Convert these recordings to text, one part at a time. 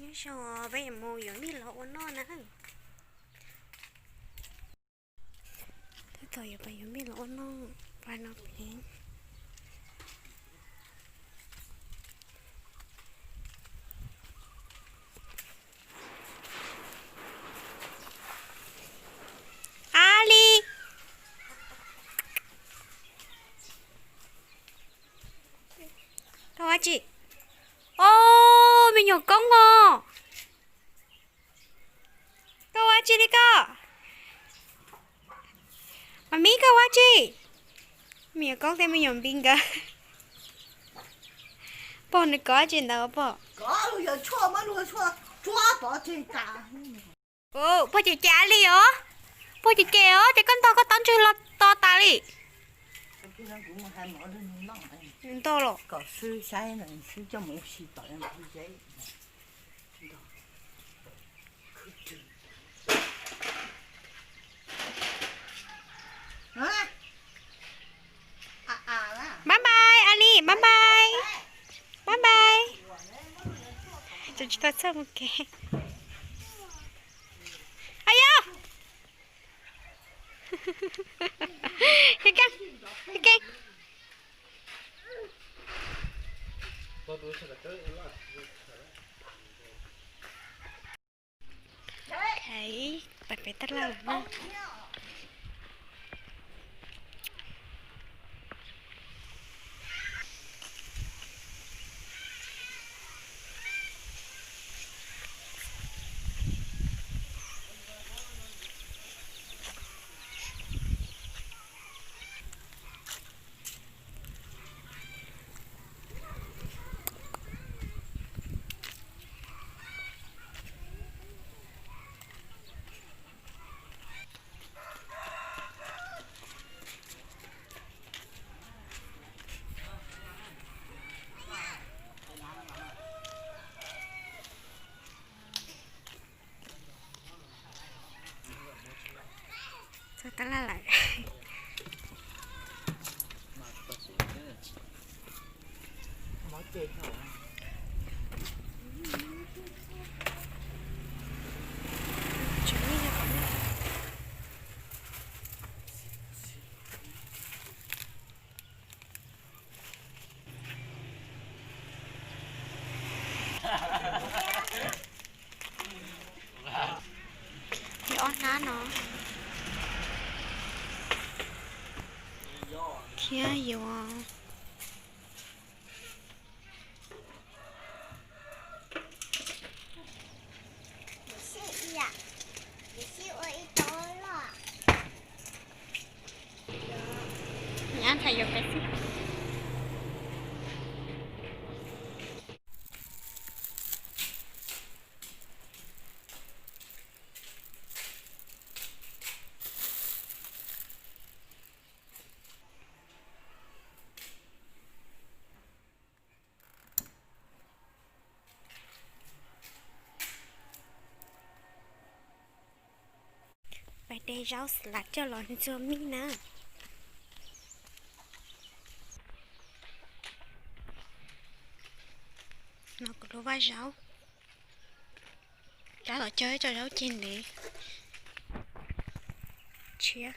Ib zaug peb yuav mus yuav mij los ua noj na. Tab tom yuav pais yuav mij los ua noj, pais no pem. Ali, koj ua dab tsi? Os, me nyuam koob os. Koj ua dab tsi li koj? Mas mib, koj ua dab tsi? Me nyuam koob thiab me nyuam npib nkawd. Pog nws kov dab tsi ntawd pog? Pog ces ces li os. Pog ces ces os, ces koj ntog koj taub ntswg los to tas li. Ntog los. Bye bye Ali, bye bye. Bye bye. Tsis tau txog mus kev. Ayo. Pais pem tab laj lawm na. Txog tab laj lawm. Yog ob hnab no thiab yuav Nyab ntshai yuav peb xwb. Pais de zaub xalas coj los ntxuag mij na. No kuv lub vaj zaub. Rab tom cog ib co zaub cig ntev tshiab.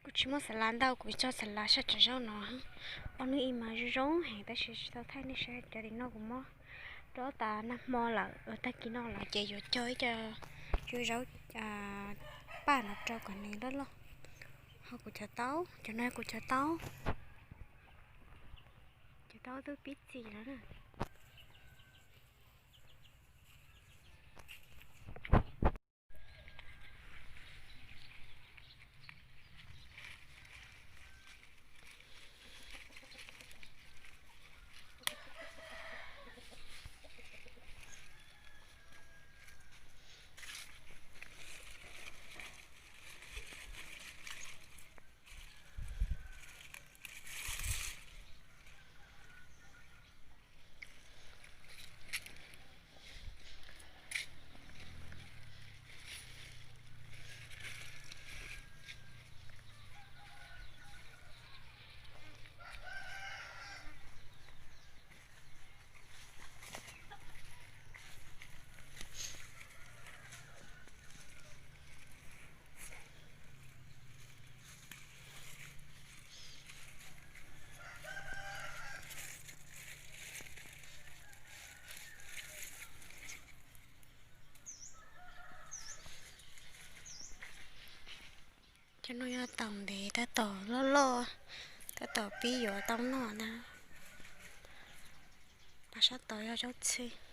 Kuv tsis muaj xalas ntau, kuv tso xalas sab tsev zaub no. Ob hnub ib mas zoo zoo heev tab sis tsis tau thaij nej saib. Cov tim no kuv muab rau tas nag hmo lawm, tag kis no lawm ces yuav cog ib co zaub paj no rau kom nws loj loj. Ho kuv cov taub, cov no kuv cov taub, cov taub twb pib txi lawm na. No yog taum ntev tab tom loj loj, tab tom pib yuav tau noj na. Pas sab tod yog zaub txhwb.